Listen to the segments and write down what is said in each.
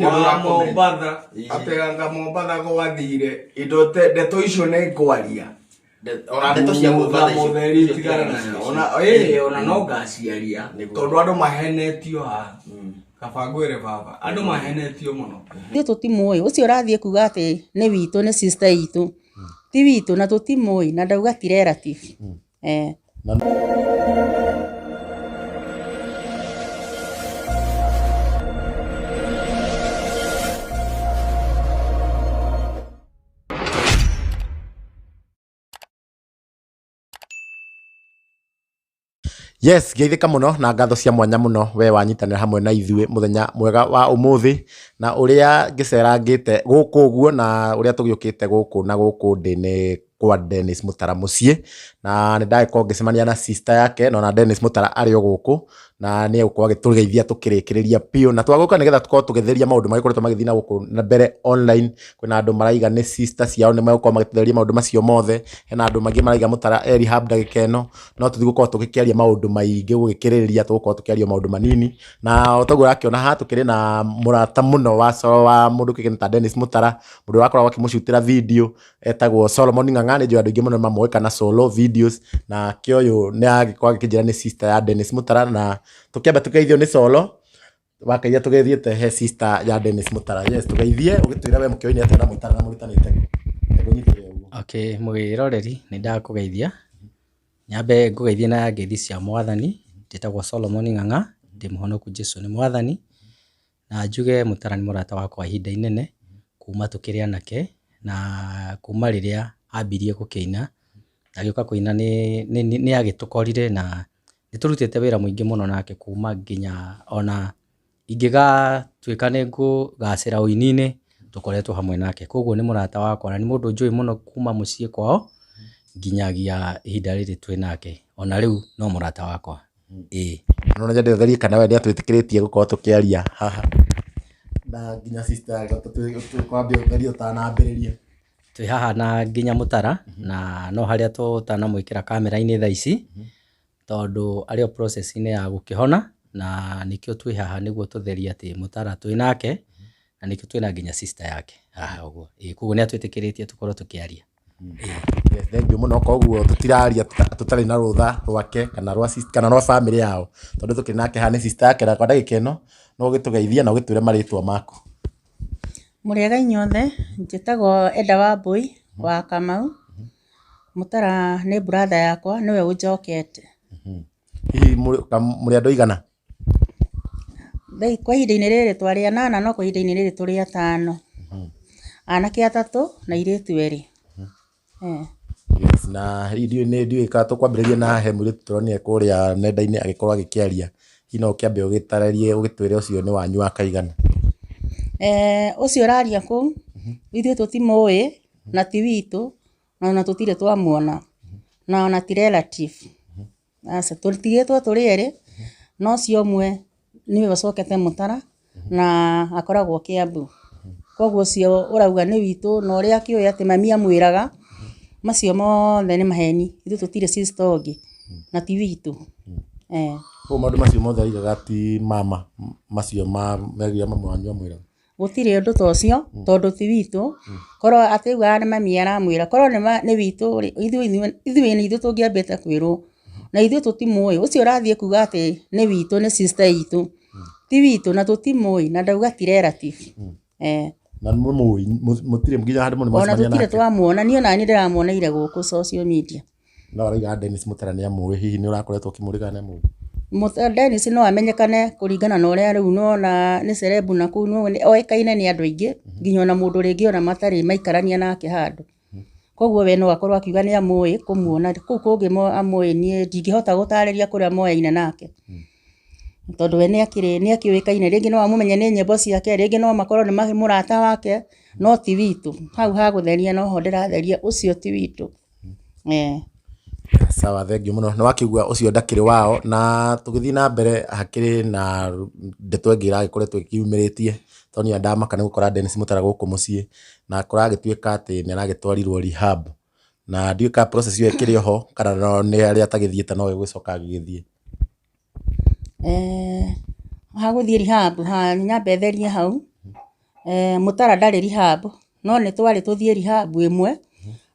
Wa Mombatha atĩ anga Mombatha gwathire indo ndeto icio nĩ ngwaria. Ona ndeto cia Mombatha icio. Mũtheri icio tigana tigana nayo. nacio. Ona ĩĩ ona no ngaciaria Nĩguo. tondũ andũ mahenetio haha. Kaba ngwĩre baba andũ mahenetio mũno. Ithuĩ tũtimũĩ ũcio ũrathiĩ kuga atĩ nĩ witũ, nĩ sister itũ, ti witũ na tũtimũĩ, na ndauga ti relative. Eh. Yes, ngeithĩka mũno na ngatho cia mwanya mũno we wanyitanĩra hamwe na ithuĩ mũthenya mwega wa ũmũthĩ, na ũrĩa ngĩcerangĩte gũkũ ũguo na ũrĩa tũgĩũkĩte gũkũ na gũkũ ndĩ nĩ kwa Dennis Mũtara mũciĩ, na nĩ ndagĩkorwo ngĩcemania na sister yake na ona Dennis Mũtara arĩ o gũkũ, na nĩ egũkorwo agĩtũgeithia tũkĩrĩkĩrĩria biũ, na twagũka nĩgetha tũkorwo tũgĩtheria maũndũ magĩkoretwo magĩthiĩ na gũkũ na mbere online. Kwĩna andũ maraiga nĩ sister ciao nĩ megũkorwo magĩtũtheria maũndũ macio mothe, hena andũ mangĩ maraiga Mũtara e rehab ndagĩka ĩno, no tũthiĩ gũkorwo tũgĩkĩaria maũndũ maingĩ gũgĩkĩrĩrĩria, tũgũkorwo tũkĩaria maũndũ manini, na o toguo ũrakĩona haha tũkĩrĩ na mũrata mũno wa wa mũndũ kĩgeni ta Dennis Mũtara, mũndũ ũrakoragwo akĩmũcutĩra video etagwo Solomon Ng'ang'a, nĩ njũĩ andũ aingĩ mũno mamũĩ kana Solo Videos, na kĩ ũyũ nĩ agĩkorwo agĩkĩnjĩra nĩ sister ya Dennis Mũtara, na tũkĩamba tũgeithio nĩ Solo wakaia tũgĩthiĩte he sister ya Dennis Mũtara. Yes, tũgeithie ũgĩtwĩra we mũkĩoine atĩa na Mũtara na mũrutanĩte kũ? Ngũnyitĩre ũguo. Okay, mwĩroreri nĩ ndakũgeithia, nyambe ngũgeithie na ngeithi cia mwathani. Njĩtagwo Solomon Ng'ang'a, ndĩ mũhonoku, Jesu nĩ mwathani, na njuge Mũtara nĩ mũrata wakwa ihinda inene kuma tũkĩrĩ anake, na kuma rĩrĩa ambirie gũkĩina agĩũka kũina nĩ agĩtũkorire, na nĩ tũrutĩte wĩra mũingĩ mũno nake kuma nginya ona ingĩgatuĩka nĩ ngũgacĩra ũini-inĩ, tũkoretwo hamwe nake. Koguo nĩ mũrata wakwa na nĩ mũndũ njũĩ mũno kuma mũciĩ kwao nginyagia ihinda rĩrĩ twĩ nake, ona rĩu no mũrata wakwa, ĩĩ. No nyende ũtherie kana we nĩ atwĩtĩkĩrĩtie gũkorwo tũkĩaria haha na nginya sister yake, kwambia ũtherie ũtanambĩrĩria. Twĩ haha na nginya Mũtara, na no harĩa tũtanamwĩkĩra kamera-inĩ thaa ici, tondũ arĩ o process-inĩ ya gũkĩhona, na nĩkĩo twĩ haha nĩguo tũtherie atĩ Mũtara twĩ nake, na nĩkĩo twĩna nginya sister yake haha ũguo. Ĩĩ, koguo nĩ atwĩtĩkĩrĩtie tũkorwo tũkĩaria. Yes, thank you mũno. Koguo tũtiraria tũtarĩ na rũtha rwake kana rwa kana rwa family yao, tondũ tũkĩrĩ nake haha nĩ sister yake, na kwa ndagĩka ĩno no ũgĩtũgeithie na ũgĩtwĩre marĩtwa maku. Mũrĩega inyuothe, njĩtagwo Eda Wambui wa Kamau. Mũtara nĩ brother yakwa, nĩwe ũnjokete. Hihi mũrĩ andũ aigana? Kwa ihinda-inĩ rĩrĩ twarĩ anana, no kwa ihinda-inĩ rĩrĩ tũrĩ atano. Anake atatũ na airĩtu erĩ. Eh. Yes, na hihi ndiũĩ kana tũkwambĩrĩria na he mũirĩtu tũronire kũrĩa nenda-inĩ agĩkorwo agĩkĩaria, hihi no ũkĩambe ũgĩtarĩrie ũgĩtwĩre ũcio nĩ wanyu wa kaigana? Eh, ũcio ũraria kũu ithuĩ tũtimũĩ na ti witũ, na ona tũtirĩ twamuona, na ona ti relative. Aca, tũtigĩtwo tũrĩ erĩ, no ũcio ũmwe nĩwe ũcokete Mũtara na akoragwo Kiambu. Koguo ũcio ũrauga nĩ witũ na ũrĩa akĩũĩ atĩ mami amwĩraga, macio mothe nĩ maheni. Ithuĩ tũtirĩ sister ũngĩ na ti witũ. Eh. Koguo maũndũ macio mothe aigaga ti mama macio ma megiĩ mama wanyu amwĩraga? Gũtirĩ ũndũ ta ũcio tondũ ti witũ. Korwo atĩugaga nĩ mami aramwĩra, korwo nĩ witũ rĩ, ithuĩ nĩ ithuĩ tũngĩambĩte kwĩrwo, na ithuĩ tũtimũĩ. Ũcio ũrathiĩ kuga atĩ nĩ witũ, nĩ sister itũ, ti witũ na tũtimũĩ, na ndauga ti relative. Eh. Na nĩ mũtirĩ nginya handũ mũrĩ Ona mwacemania tũtirĩ nake? twamuona, niĩ ona niĩ ndĩramuoneire gũkũ social media. No arauga Dennis Mũtara nĩ amũĩ, hihi nĩ ũrakoretwo ũkĩmũũria kana nĩ amũĩ? Dennis no amenyekane kũringana na ũrĩa rĩu nĩwona nĩ celeb na kũu oĩkaine nĩ andũ aingĩ, nginya ona mũndũ rĩngĩ ona matarĩ maikarania nake handũ. Koguo we no akorwo akiuga nĩ amũĩ kũmuona, kũu kũngĩ amũĩ niĩ ndingĩhota gũtarĩria kũrĩa moyaine nake. Tondũ we nĩ akĩũĩkaine, rĩngĩ no amũmenye nĩ nyĩmbo ciake, rĩngĩ no makorwo nĩ mũrata wake, no ti witũ. Hau ha gũtheria noho ndĩratheria, ũcio ti witũ. Eh. Sawa, thank you mũno. Nĩ wakĩigua ũcio ndakĩrĩ wao, na tũgĩthiĩ na mbere hakĩrĩ na ndeto ĩngĩ ĩragĩkoretwo ĩkiumĩrĩtie, tondũ niĩ ndamaka nĩ gũkora Dennis Mũtara gũkũ mũciĩ, na kũragĩtuĩka atĩ nĩ aragĩtwarirwo rehab, na ndiũĩ kana process ĩyo ĩkĩrĩ oho kana no nĩ harĩa atagĩthiĩte no ĩgũcoka agĩgĩthiĩ. Eh, ha gũthiĩ rehab, ha nyambe therie hau. Mũtara ndarĩ rehab, no nĩ twarĩ tũthiĩ rehab ĩmwe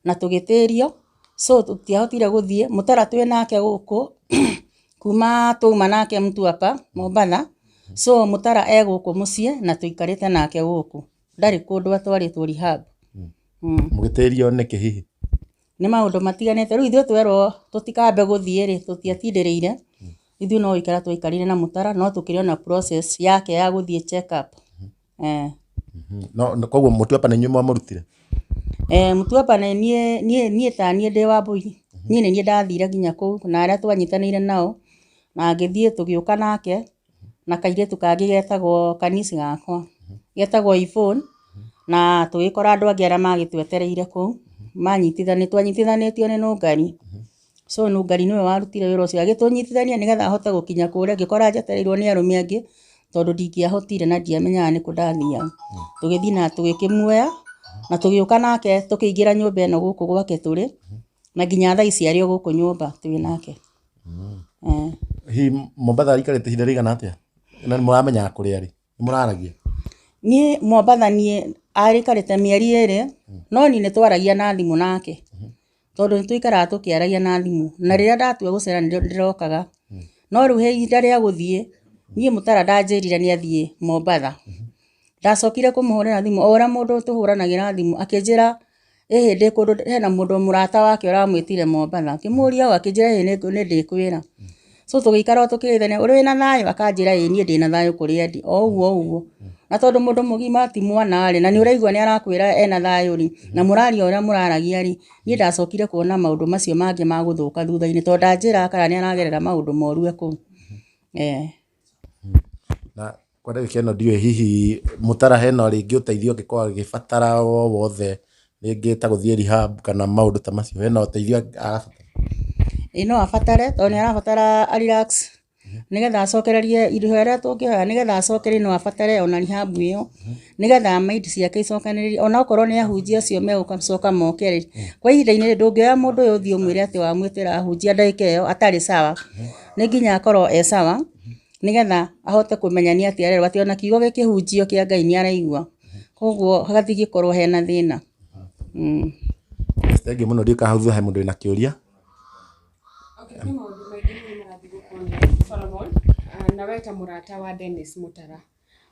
na tũgĩtĩrio, so tũtiahotire gũthiĩ. Mũtara twĩ nake gũkũ kuma twauma nake Mtwapa Mombatha, so Mũtara e gũkũ mũciĩ na tũikarĩte nake gũkũ, ndarĩ kũndũ atwarĩtwo rehab. Mũgĩtĩrio nĩkĩ hihi? Nĩ maũndũ matiganĩte. Rĩu ithuĩ twerwo tũtikambe gũthiĩ rĩ, tũtiatindĩrĩire, ithuĩ no gũikara twaikarire na Mũtara, no tũkĩrĩ ona process yake ya gũthiĩ check up. No koguo Mũtuapa nĩ inyuĩ mwamũrutire? Mũtuapa nĩ niĩ ta niĩ ndĩ Wambũi, niĩ nĩ niĩ ndathire nginya kũu na arĩa twanyitanĩire nao, na ngĩthiĩ tũgĩũka nake na kairĩtu kangĩ getagwo kanisi gakwa, getagwo Yvonne, na tũgĩkora andũ angĩ arĩa magĩtwetereire kũu, twanyitithanĩtio nĩ Nũngari. So Nũngari nĩwe warutire wĩra ũcio, agĩtũnyitithania nĩgetha ahote gũkinya kũrĩa, ngĩkora njetereirwo nĩ arũme angĩ, tondũ ndingĩahotire na ndiamenyaga nĩkũ ndathiaga. Tũgĩthiĩ na tũgĩkĩmuoya na tũgĩũka nake tũkĩingĩra nyũmba ĩno gũkũ gwake tũrĩ, na nginya thaa ici arĩ o gũkũ nyũmba twĩ nake. Hihi Mombatha aikarĩte ihinda rĩigana atĩa? Na nĩ mũramenyaga kũrĩa arĩ? Nĩ mũraragia? Niĩ Mombatha niĩ arĩikarĩte mĩeri 2, no niĩ nĩ twaragia na thimũ nake, tondũ nĩ tũikaraga tũkĩaragia na thimũ, na rĩrĩa ndatua gũcera nĩrĩo ndĩrokaga. No rĩu he ihinda rĩa gũthiĩ, niĩ Mũtara ndanjĩrire nĩ athiĩ Mombatha. Ndacokire kũmũhũrĩra thimũ, o ũrĩa mũndũ tũhũranagĩra thimũ, akĩnjĩra ĩhĩ ndĩ kũndũ hena mũndũ mũrata wake ũramwĩtire Mombatha. Ngĩmũria ũ, akĩnjĩra ĩhĩ nĩ ndĩkwĩra. So tũgĩikara o tũkĩgeithania, ũrĩ wĩna thayũ? Akanjĩra ĩĩ niĩ ndĩna thayũ kũrĩa ndĩ, o ũguo o ũguo. Na tondũ mũndũ mũgima ti mwana rĩ, na nĩ ũraigua nĩ arakwĩra ena thayũ rĩ, na mũraria ũrĩa mũraragia rĩ, niĩ ndacokire kuona maũndũ macio mangĩ ma gũthũka thutha-inĩ, tondũ ndanjĩraga kana nĩ aragerera maũndũ moru e kũu. Na kwa ndagĩka ĩno ndiũĩ hihi Mũtara hena rĩngĩ ũteithio angĩkorwo agĩbatara o wothe, rĩngĩ ta gũthiĩ rehab kana maũndũ ta macio, hena ũteithio arabatara? Ĩĩ no abatare, tondũ nĩ arabatara a relax, nĩgetha acokererie ihoya rĩrĩa tũngĩhoya, nĩgetha acokererie no abatare ona rehab ĩyo, nĩgetha mind ciake icokanĩrĩrie, ona okorwo nĩ ahunjia acio megũcoka moke rĩ, kwa ihinda-inĩ rĩrĩ ndũngĩoya mũndũ ũyũ ũthiĩ ũmwĩre atĩ wamwĩtĩra ahunjia ndagĩka ĩyo atarĩ sawa, nĩ nginya akorwo e sawa, nĩgetha ahote kũmenya nĩ atĩa arerwo, atĩ ona kiugo gĩkĩhunjio kĩa Ngai nĩ araigua, koguo hatingĩkorwo hena thĩna. Thengiũ mũno, ndiũĩ kana hau thutha he mũndũ wĩna kĩũria. Okay, kwĩ maũndũ maingĩ mũno marathiĩ gũkũ online, Solomon, na we ta mũrata wa Dennis Mũtara,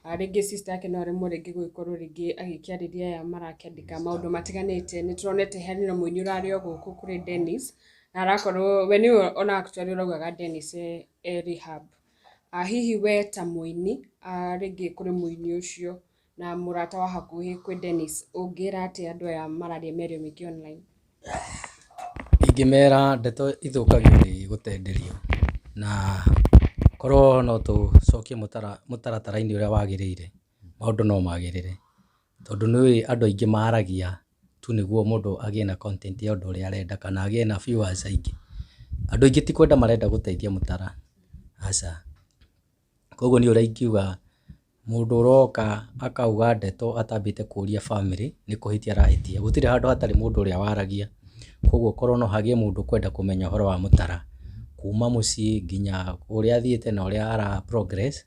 rĩngĩ sister yake no aremwo rĩngĩ gũgĩkorwo rĩngĩ agĩkĩarĩria aya marakĩandĩka maũndũ matiganĩte. Nĩ tũronete harĩ na mũini ũrarĩ o gũkũ kũrĩ Dennis, na arakorwo we nĩwe ona actually ũraugaga Dennis e rehab. Hihi we ta mũini, rĩngĩ kũrĩ mũini ũcio na mũrata wa hakuhĩ kwĩ Dennis, ũngĩra atĩa andũ aya mararia mĩario mĩingĩ online? Ingĩmera ndeto ithũkagio nĩ gũtenderio, na korwo no tũcokie mũtaratara-inĩ ũrĩa wagĩrĩire, maũndũ no magĩrĩre, tondũ nĩ andũ aingĩ maragia tu nĩguo mũndũ agĩe na content ya ũndũ ũrĩa arenda kana agĩe na viewers aingĩ. Andũ aingĩ ti kwenda marenda gũteithia Mũtara, aca. Koguo niĩ ũrĩa ingiuga, mũndũ ũroka akauga ndeto atambĩte kũria family nĩ kũhĩtia arahĩtia. Gũtirĩ handũ hatarĩ mũndũ ũrĩa waragia, koguo korwo no hagĩe mũndũ ũkwenda kũmenya ũhoro wa Mũtara kuma mũciĩ nginya ũrĩa athiĩte na ũrĩa ara progress,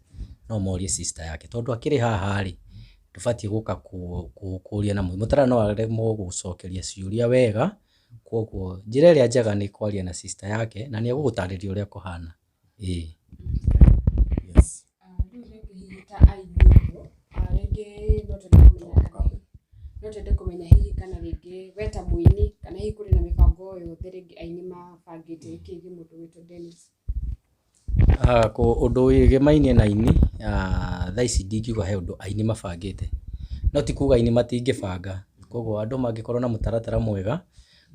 no morie sister yake, tondũ akĩrĩ haha rĩ, ndũbatiĩ gũka kũria na Mũtara no aremwo gũcokeria ciũria wega, koguo njĩra ĩrĩa njega nĩ kwaria na sister yake na nĩ egũgũtarĩria ũrĩa kũhana. Ĩĩ. Yes. Rĩu rĩngĩ hihi ta aini ũguo, rĩngĩ no twende kũmenya kana no twende kũmenya hihi kana rĩngĩ we ta mũini, kana hihi kũrĩ na mĩbango o yothe rĩngĩ aini mabangĩte ĩkĩgiĩ mũndũ ũgwĩtwo Dennis? Ũndũ wĩgĩmainie na aini, thaa ici ndingiuga he ũndũ aini mabangĩte, no ti kuga aini matingĩbanga, koguo andũ mangĩkorwo na mũtaratara mwega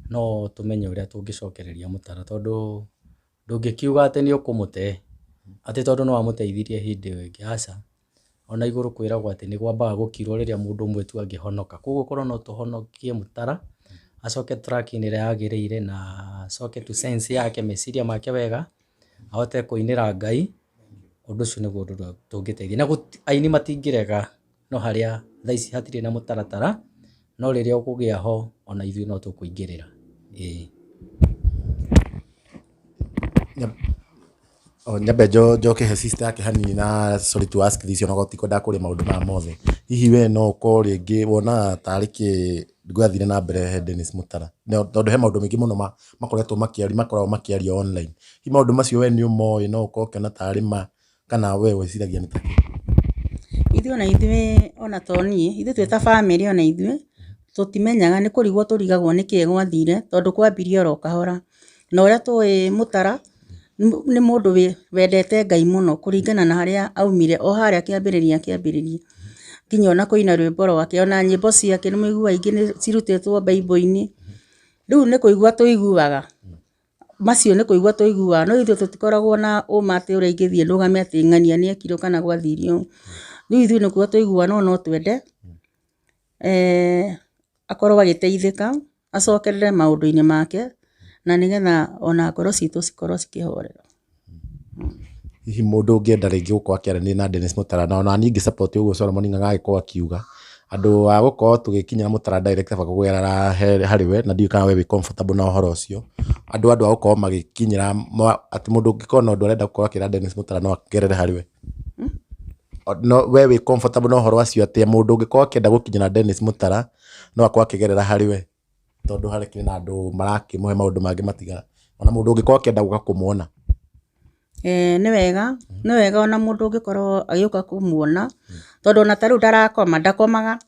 no tũmenye ũrĩa tũngĩcokereria Mũtara, tondũ ndũngĩkiuga atĩ nĩ ũkũmũte atĩ tondũ nĩ wamũteithirie hĩndĩ ĩyo ĩngĩ, aca. Ona igũrũ kwĩragwo atĩ nĩ kwambaga gũkirwo rĩrĩa mũndũ ũmwe tu angĩhonoka, koguo korwo no tũhonokie Mũtara acoke track-inĩ ĩrĩa yagĩrĩire na acoke to sense yake meciria make wega, ahote kũinĩra Ngai, ũndũ ũcio nĩguo ũndũ ũrĩa tũngĩteithia. Na aini matingĩrega, no harĩa thaa ici hatirĩ na mũtaratara, no rĩrĩa ũkũgĩa ho ona ithuĩ no tũkũingĩrĩra. Ĩĩ. O, nyambe njoke he sister yake hanini na sorry to ask this, ona tikwenda kũria maũndũ maya mothe. Hihi we no ũkorwo rĩngĩ wonaga tarĩ kĩ gwathire na mbere he Dennis Mutara? No, tondũ he maũndũ maingĩ mũno makoretwo makĩario, makoragwo makĩario online. Hihi maũndũ macio we nĩ ũmoĩ, no ũkorwo ũkĩona tarĩ ma, kana we wĩciragia nĩ takĩ? Ithuĩ ona ithuĩ ona to niĩ, ithuĩ twĩ ta bamĩrĩ ona ithuĩ tũtimenyaga, nĩ kũrigwo tũrigagwo nĩkĩĩ gwathire tondũ kwambirie oro kahora. Na ũrĩa tũĩ Mũtara nĩ mũndũ wendete Ngai mũno kũringana na harĩa aumire o harĩa kĩambĩrĩria kĩambĩrĩria. Nginya ona kũina rwĩmbo rwake, ona nyĩmbo ciake nĩ mũiguaga ingĩ nĩ cirutĩtwo Bible-inĩ. Rĩu nĩ kũigua tũiguaga, macio nĩ kũigua tũiguaga, no ithuĩ tũtikoragwo na ũma atĩ ũrĩa ingĩthiĩ ndũgame atĩ ng'ania nĩ ekirwo kana gwathire ũũ. Rĩu ithuĩ nĩ kũigua tũiguaga no no twende akorwo agĩteithĩka, acokerere maũndũ-inĩ make, na nĩgetha ona ngoro citũ cikorwo cikĩhorera. Hihi mũndũ ũngĩenda rĩngĩ gũkorwo akĩaranĩria na Dennis Mutara, na ona niĩ ingĩ support ũguo Solomon Ng'ang'a agĩkorwo akiuga, andũ a gũkorwo tũgĩkinyĩra Mutara direct kaba kũgerera harĩ we, na ndiũĩ kana we wĩ comfortable na ũhoro ũcio. Andũ a gũkorwo magĩkinyĩra atĩ mũndũ ũngĩkorwo na ũndũ arenda gũkorwo akĩra Dennis Mutara no agerere harĩ we. No we wĩ comfortable na ũhoro ũcio atĩ mũndũ ũngĩkorwo akĩenda gũkinyĩra Dennis Mutara no akorwo akĩgerera harĩ we, tondũ harĩ kĩrĩ na andũ marakĩmũhe maũndũ mangĩ matigara, ona mũndũ ũngĩkorwo akĩenda gũka kũmuona. Nĩ wega, nĩ wega ona mũndũ ũngĩkorwo agĩũka kũmuona, tondũ ona ta rĩu ndarakoma, ndakomaga,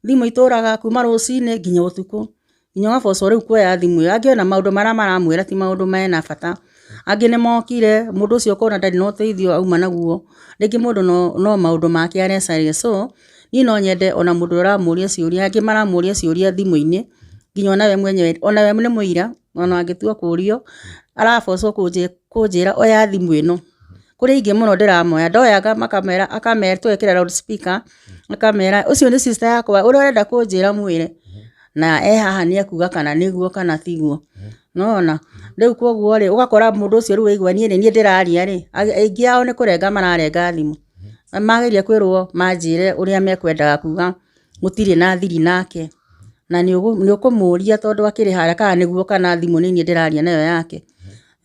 thimũ itũraga kuma rũcinĩ nginya ũtukũ, nginya ũgabocwo rĩu kuoya thimũ ĩyo. Angĩ ona maũndũ marĩa maramwĩra ti maũndũ mena bata, angĩ nĩ mokire, mũndũ ũcio ũkona ndarĩ na ũteithio auma naguo, rĩngĩ mũndũ no maũndũ make arecaria. So niĩ no nyende ona mũndũ ũrĩa ũramũria ciũria, angĩ maramũria ciũria thimũ-inĩ, nginya ona we mwenyewe, ona we nĩ mũira, ona angĩtua kũrio, arabocwo kũnjĩra oya thimũ ĩno. Kũrĩ aingĩ mũno ndĩramoya, ndoyaga makamera, akamera tũgekĩra loud speaker, akamera ũcio nĩ sister yakwa, ũrĩa ũrenda kũnjĩra mwĩre, na e haha nĩ ekuga kana nĩguo kana tiguo. Nĩwona? Rĩu koguo rĩ, ũgakora mũndũ ũcio rĩu waigua niĩ nĩ niĩ ndĩraria rĩ, aingĩ ao nĩ kũrenga mararenga thimũ. Na mageria kwĩrwo manjĩre ũrĩa mekwendaga kuga, gũtirĩ na thiri nake. Na nĩ ũkũmũria tondũ akĩrĩ harĩa kana nĩguo kana thimũ nĩ niĩ ndĩraria nayo yake.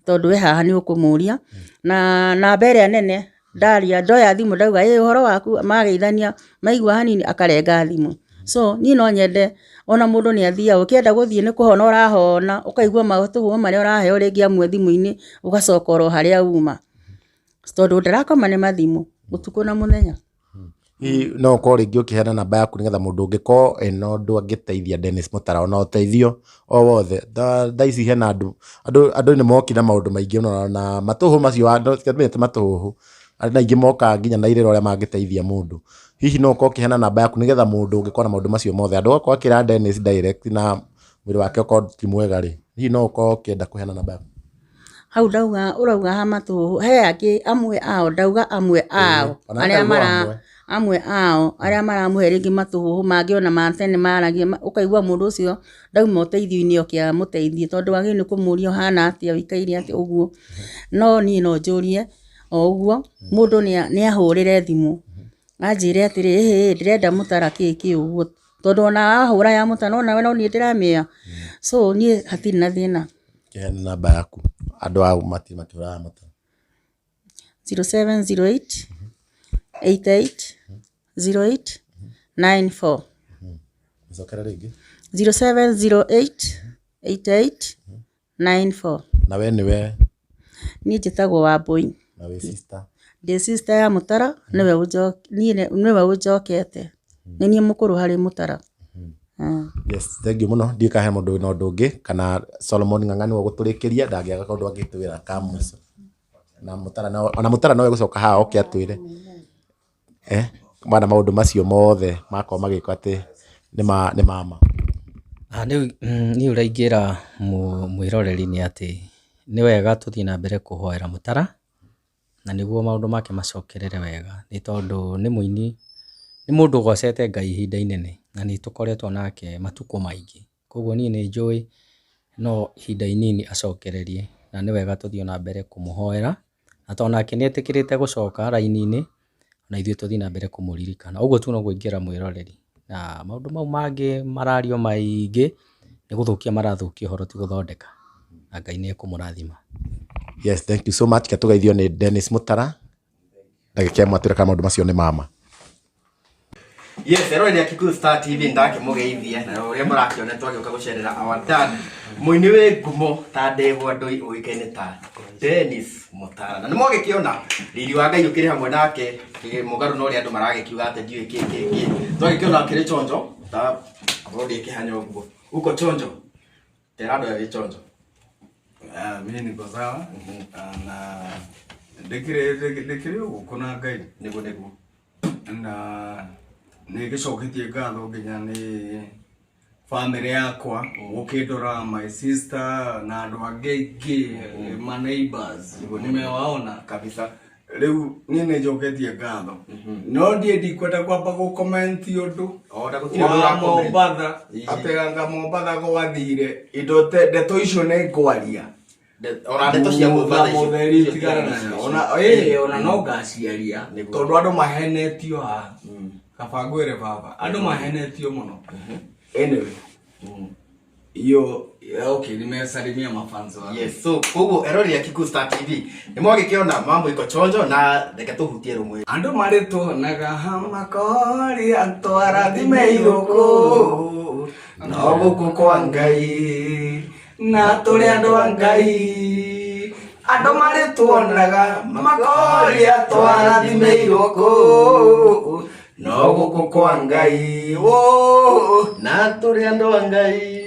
Tondũ we haha nĩ ũkũmũria. Na namba ĩrĩa nene ndaria, ndoya thimũ ndauga ĩ ũhoro waku, mageithania, maigua hanini akarenga thimũ. So niĩ no nyende ona mũndũ nĩ athiaga, ũkĩenda gũthiĩ nĩ kũhona ũrahona, ũkaigua matũhũhũ marĩa ũraheo rĩngĩ amwe thimũ-inĩ, ũgacoka oro harĩa uma. Tondũ ndarakoma nĩ mathimũ ũtukũ na mũthenya. Hihi no ũkorwo rĩngĩ ũkĩheana namba yaku nĩgetha mũndũ ũngĩkorwo ena ũndũ angĩteithia Dennis Mutara, ona ũteithio o wothe. Thaa ici hena andũ, andũ nĩ mokire na maũndũ maingĩ mũno, na matũhũhũ macio ti matũhũhũ, andũ aingĩ mokaga nginya na irĩra ũrĩa mangĩteithia mũndũ. Hihi no ũkorwo ũkĩheana namba yaku nĩgetha mũndũ ũngĩkorwo na maũndũ macio mothe, andũ okorwo akĩra Dennis direct na mwĩrĩ wake ũkorwo ti mwega rĩ, hihi no ũkorwo ũkĩenda kũheana namba yaku? Hau ndauga ũrauga ha matũhũhũ, he angĩ amwe ao, ndauga amwe ao, arĩa mara amwe ao arĩa maramũhe rĩngĩ matũhũhũ mangĩ ona ma tene maragia, ũkaigua mũndũ ũcio ndauma ũteithio-inĩ oke amũteithie, tondũ wagĩrĩirwo nĩ kũmũria ũhana atĩa, ũikaire atĩa ũguo. No niĩ no njũrie o ũguo, mũndũ nĩ ahũrĩre thimũ, anjĩre atĩrĩ, ĩhĩ ndĩrenda Mutara kĩ kĩ ũguo, tondũ ona ahũra ya Mutara no nawe no niĩ ndĩramĩoya. So niĩ hatirĩ na thĩna. Kĩheane namba yaku, andũ a matirĩ makĩhũraga Mutara. 0708 88 08 94. Cokera rĩngĩ. 0708 88 94. Na we nĩwe? Niĩ njĩtagwo Wambũi. Na wĩ sister? Ndĩ sister ya Mutara, nĩwe ũnjokete. Nĩ niĩ mũkũrũ harĩ Mutara. Yes, thank you mũno. Ndiũĩ kana he mũndũ wĩna ũndũ ũngĩ, kana Solomon Ng'ang'a nĩwe ũgũtũrĩkĩria, ndangĩaga kaũndũ angĩtwĩra ka mũico. Na Mutara no, ona Mutara nowe ũgũcoka haha oke atwĩre. Mana maũndũ macio mothe makorwo magĩkwo atĩ nĩ mama. Rĩu niĩ ũrĩa ingĩra mwĩroreri nĩ atĩ nĩ wega tũthiĩ na mbere kũhoera Mutara, na nĩguo maũndũ make macokerere wega, nĩ tondũ nĩ mũini, nĩ mũndũ ũgocete Ngai ihinda inene, na nĩ tũkoretwo nake matukũ maingĩ. Koguo niĩ nĩ njũĩ no ihinda inini acokererie, na nĩ wega tũthiĩ na mbere kũmũhoera, na tondũ nake nĩ etĩkĩrĩte gũcoka raini-inĩ, na ithuĩ tũthiĩ na mbere kũmũririkana. Ũguo tu noguo ingĩra mwĩroreri. Na maũndũ mau mangĩ marario maingĩ, nĩ gũthũkia marathũkia ũhoro ti gũthondeka. Na Ngai nĩ ekũmũrathima. Yes, thank you so much. Ke tũgeithio nĩ Dennis Mutara. Ndagĩka ĩmwe atwĩre kana maũndũ macio nĩ mama. Yes, eroreri a Kikuyu Star TV ndakĩmũgeithia na ũrĩa mũrakĩona twagĩũka gũcerera our dad mũini wĩ ngumo ta ndegwa ndũi ũĩkaine ta Dennis Mutara, na nĩmwagĩkĩona riri wa Ngai ũkĩrĩ hamwe nake, mũgarũ na ũrĩa andũ maragĩkiuga atĩ ndiũĩ kĩ kĩ kĩ. Twagĩkĩona akĩrĩ chonjo ta korwo ndĩkĩhanya ũguo uko chonjo tera andũ aya wĩ chonjo. Ah, mimi niko sawa. Ah, na ndikiri ũguo na Ngai. Nĩguo nĩguo. Na nĩ gĩcoketie ngatho nginya nĩ family yakwa gũkĩndora, my sister na andũ angĩ aingĩ, ma neighbors nimewaona. Kabisa. Rĩu niĩ nĩ njoketie ngatho, no ndiĩ ndikwenda kwamba gũ-comment ũndũ Ona gũtirĩ ũndũ wa ũra-comment. Mombatha. Ii. Atĩ anga Mombatha gwathire indo ndeto icio nĩ ngwaria. Ona ndeto cia Mombatha icio. Mũtheri tigana nayo, ona ĩĩ ona no ngaciaria. Nĩguo. Tondũ andũ mahenetio haha, kaba ngwĩre baba, andũ mahenetio mũno. Anyway, hiyo okay, nimesalimia mafans wangu. Yes, so koguo eroreri a Kikuyu Star TV nĩ mwagĩkĩona mamwĩko chonjo, na reke tũhutie rũmwe. Andũ marĩtuonaga makoria twarathime irũkũ, no gũkũ kwa Ngai na tũrĩ andũ a Ngai. Andũ marĩtuonaga makoria twarathime irũkũ, no gũkũ kwa Ngai. Woo. Na tũrĩ andũ a Ngai.